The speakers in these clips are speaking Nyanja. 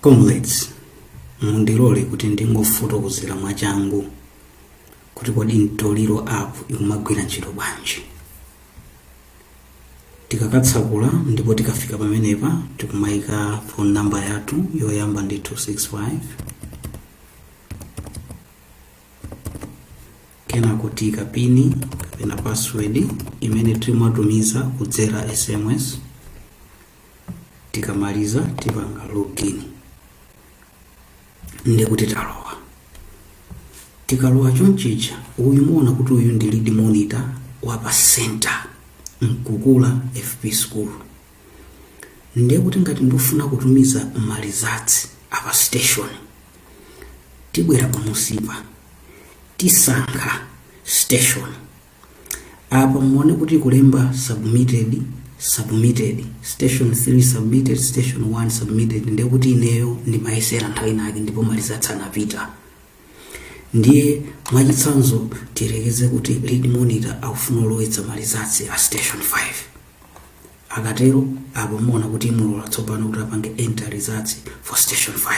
Comrades, mundilole kuti ndingofotokozera mwachangu kuti kodi Mtoliro app ikumagwira ntchito bwanji. Tikakatsakula ndipo tikafika pamenepa, tikumayika phone number yathu yoyamba ndi 265, kenako tiyika pini kapena password imene timatumiza kudzera SMS. Tikamaliza tipanga login, ndikuti talowa. Tikalowa chonchija, uyu muona kuti uyu ndi lead monitor wa pa center Mkukula FP School. Ndiye kuti ngati ndifuna kutumiza ma results apa station, tibwera pamusipa, tisankha station. Apa muone kuti kulemba submitted, submitted, station 3 submitted, station 1 submitted. Ndiye kuti ineyo ndimayesera nthawi inake ndipo ma results anapita. Ndiye mwachitsanzo tiyerekeze kuti lead monitor akufuna kulowetsa ma results a station 5. Akatero, apo muona kuti imulola tsopano kuti apange enter results for station 5.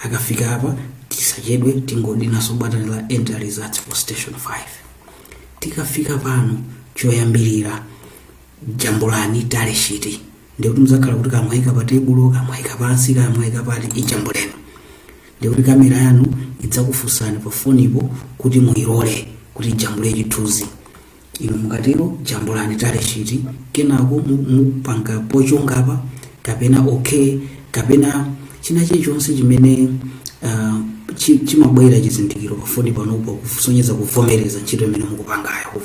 Akafika apa, tisachedwe, tingodinanso batani la enter results for station 5. Tikafika pano, choyambirira jambulani tally sheet. Ndikuti muzakhala kuti kamwayika pa tebulo, kamwayika pansi, kamwayika pati, ijambuleni. Ndikuti kamera yanu idzakufunsani pa fonipo kuti muyilole kuti ijambule chithunzi. Inu mukatero, jambulani tally sheet. Kenako mupanga pochongapa kapena okay kapena china chilichonse chimene chimabwera chizindikiro pa foni panopo kusonyeza kuvomereza ntchito imene mukupangayo.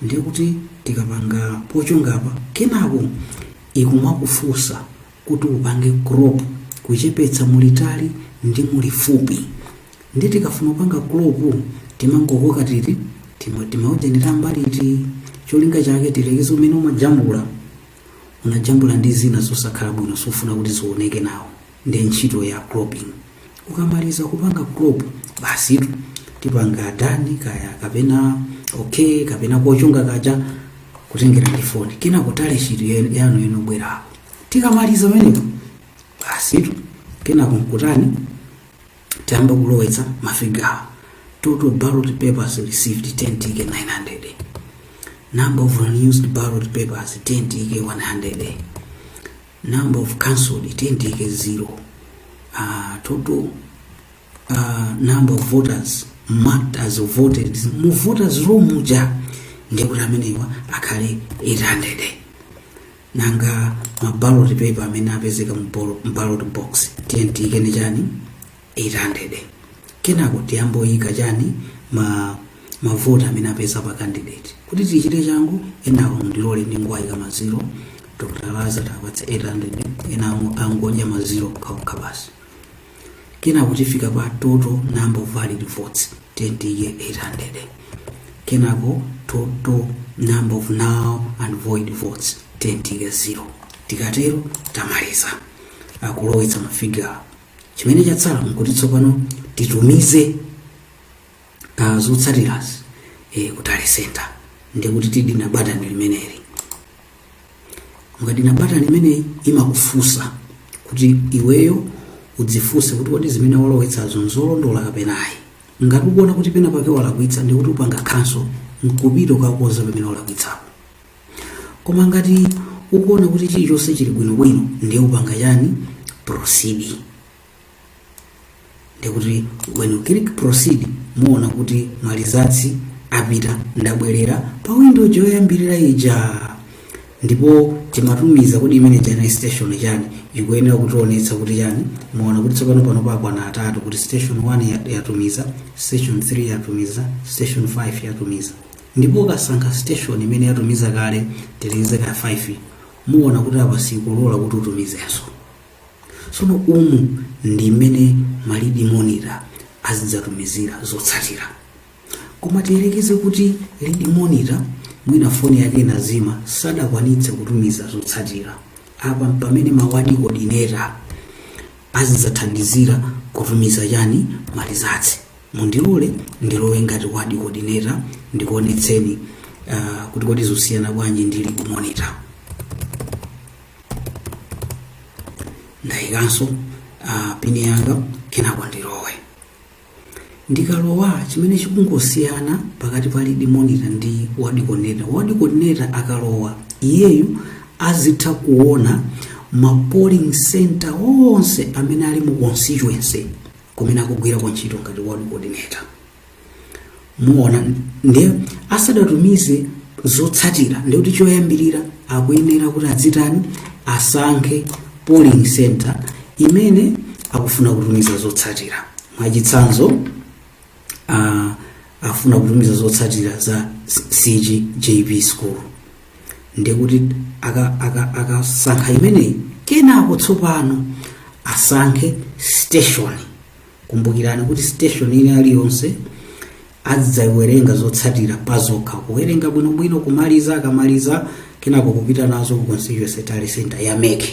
Ndiye kuti tikapanga pochongapa, kenako ikumakufunsa kuti upange crop, kuchepetsa mulitali ndi mulifupi. Ndi tikafuna kupanga crop, timangokoka titi timaujenera mbaliti. Cholinga chake, tilekeze umene umajambula, unajambula ndi zina zosakhala bwino, sofuna kuti zioneke nawo, ndi ntchito ya cropping. Ukamaliza kupanga crop, basitu, tipanga done kaya kapena okay kapena kochonga kaja, kutengera ndi foni. Kenako tally sheet yanu inobwerapo. Tikamaliza pamenepo, basitu, kenako nkutani? Tiyamba kulowetsa ma figure. Total ballot papers received 10 tk 900, number of unused ballot papers 10 tk 100, number of cancelled 10 tk 0, total number of voters marked as voted mu voters roll muja, ndiye kuti amenewa akhale 800. Nanga ma ballot paper amene apezeka mu ballot box, tiye tiyikeni chani? 800. Kenako tiyamboyika chani? Ma mavoti amene apeza pa candidate. Kuti tichite changu, enawo mundilole ndingoyika ma zero. Dr Lazar apatse 800, enawo angodya ma zero okhaokha basi. Kenako tifika pa total number of valid votes, tiye tiyike 800. Kenako total number of null and void votes, tiye tiyike 0. Tikatero tamaliza akulowetsa ma figure. Chimene chatsala nkuti tsopano titumize zotsatirazi ku tally center. Ndikuti tidina batani limeneli. Mukadina batani limeneyi, imakufunsa kuti iweyo udzifunse kuti kodi zimene walowetsazo nzolondola kapena ayi. Ngati ukuona kuti pena pake walakwitsa, ndikuti upanga cancel nkupita ukakonza pamene walakwitsapo. Koma ngati ukuona kuti chilichonse chili bwinobwino, ndiye upanga chani? Proceed. Ndikuti when you click proceed, muona kuti ma results apita. Ndabwerera pa window yoyambirira ija ndipo timatumiza kuti imene chani, station chani, ikuyenera kutionetsa kuti chani? Muona kuti tsopano pano pakwana atatu, kuti station 1 yatumiza, station 3 yatumiza, station 5 yatumiza. Ndipo ukasankha station imene yatumiza kale, tileze ka 5, muona kuti apa sikulola kuti utumizenso. Tsono umu ndi mmene ma lead monitor azidzatumizira zotsatira. Koma tiyerekeze kuti lead monitor mwina foni yake inazima, sadakwanitse kutumiza zotsatira. Apa pamene ma ward coordinator azidzathandizira kutumiza chani? Ma results. Mundilole ndilowe ngati ward coordinator, ndikuonetseni kuti kodi zosiyana bwanji ndi lead monitor. Ndayikanso pin yanga, kenako ndilowe. Ndikalowa, chimene chikungosiyana pakati pa lead monitor ndi ward coordinator, ward coordinator akalowa iyeyu azitha kuona ma polling center onse amene ali mu constituency kumene akugwirako ntchito ngati ward coordinator. Muona, ndiye asadatumize zotsatira, ndikuti choyambirira akuyenera kuti adzitani? Asankhe polling center imene akufuna kutumiza zotsatira. Mwachitsanzo, afuna kutumiza zotsatira za CGJP School, ndikuti akasankha imeneyi, kenako tsopano asankhe station. Kumbukirani kuti station ina aliyonse adzawerenga zotsatira pazokha, kuwerenga bwinobwino, kumaliza. Akamaliza, kenako kupita nazo ku constituency tally center ya MEC.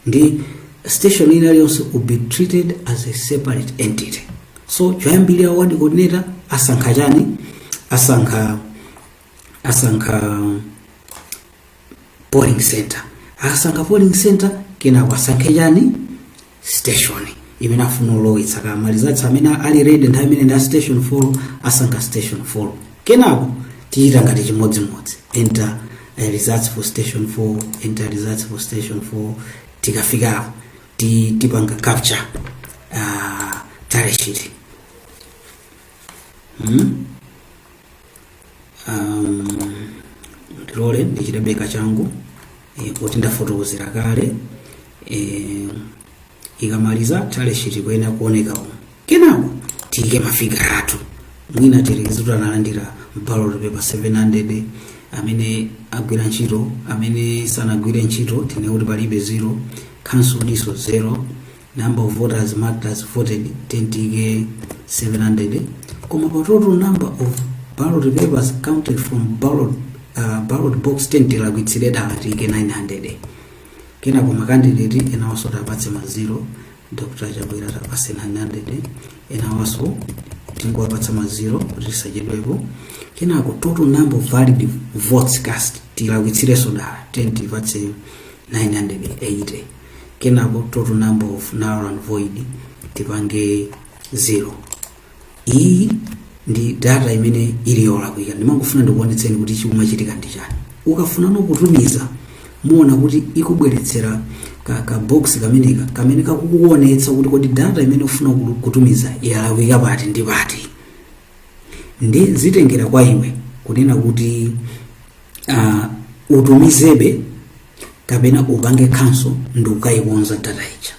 Ndi station ina iliyonse will be treated as a separate entity. So choyambirira ward coordinator asankha chani? Asankha polling center. Akasankha polling center, kenako asankhe chani? Station imene afuna ulowetsa. Kamalizatsa amene ali ready nthawi imene ndi a station 4, asankha station 4. Kenako tichita ngati chimodzimodzi, enter results for station 4, enter results for station 4. Tikafikapo tipanga capture tally sheet. Ndilole ndichite changu kuti ndafotokozera kale. Ikamaliza tally sheet kuyenera kuoneka umu. Kenako tiyike ma figure athu. Mwina tiyerekeze kuti analandira ballot paper 700 amene agwira ntchito, amene sanagwire ntchito tine kuti palibe, 0, cancelled iso 0. Number of voters marked as voted tiyike 700, koma pa total number of ballot papers counted from ballot box 10 tilakwitsire dala, tiyike 900. Kenako ma candidate enawanso tapatse ma 0. Dr Chakwera tapatse 900, enawanso tingowapatsa ma 0 kuti tisachedwepo. Kenako total number of valid votes cast tilakwitsirenso dala, 10 tipatse 980. Kenako total number of null and void tipange 0. Iyi ndi data imene ili yolakwika. Ndimangofuna ndikuonetseni kuti chikumachitika ndi chani. Ukafuna kutumiza, muona kuti ikubweretsera ka box kameneka kamene kakukuonetsa kuti kodi data imene ufuna kutumiza yalakwika pati ndi pati. Ndi zitengera kwa iwe kunena kuti utumizebe kapena upange cancel ndi ukayikonza data ija.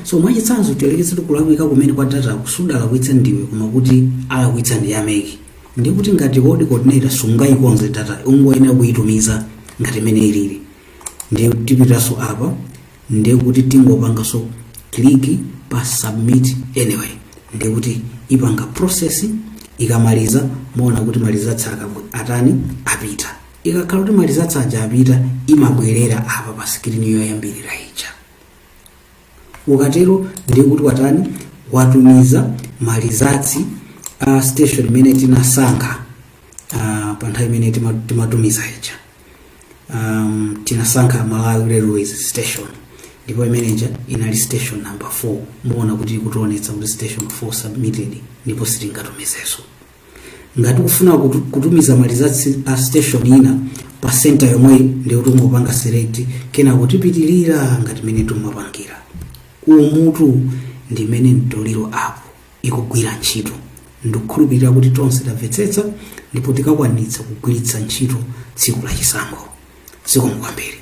So mwachitsanzo, tiyerekeze kulakwika kumene kwa data sudalakwitsa ndiwe, koma kuti alakwitsa ndi a MEC, ndi kuti ngati ward coordinator sungayikonze data, ungoyenera kuyitumiza ngati imene ilili. Ndiye tipitanso apa, ndiye kuti tingopanganso click pa submit anyway, ndiye kuti ipanga process. Ikamaliza, muona kuti ma results atani? Apita. Ikakhala kuti ma results aja apita, imabwerera apa pa screen yoyambirira ija. Ukatero ndiye kuti watani? Watumiza ma results a station imene tinasankha pa nthawi imene timatumiza ija. Tinasankha Malawi Railways Station, ndipo imeneja inali station number 4. Muona kuti ikutionetsa kuti station 4 submitted, ndipo sitingatumizenso. Ngati kufuna kutumiza ma results a station ina pa center yomwe, ndiye kuti ungopanga select, kenako tipitilira ngati mene timapangira. Umutu ndi mene Mtoliro App ikugwira ntchito. Ndikukhulupirira kuti tonse tamvetsetsa ndipo tikakwanitsa kugwiritsa ntchito tsiku la chisankho. Zikomo kwambiri.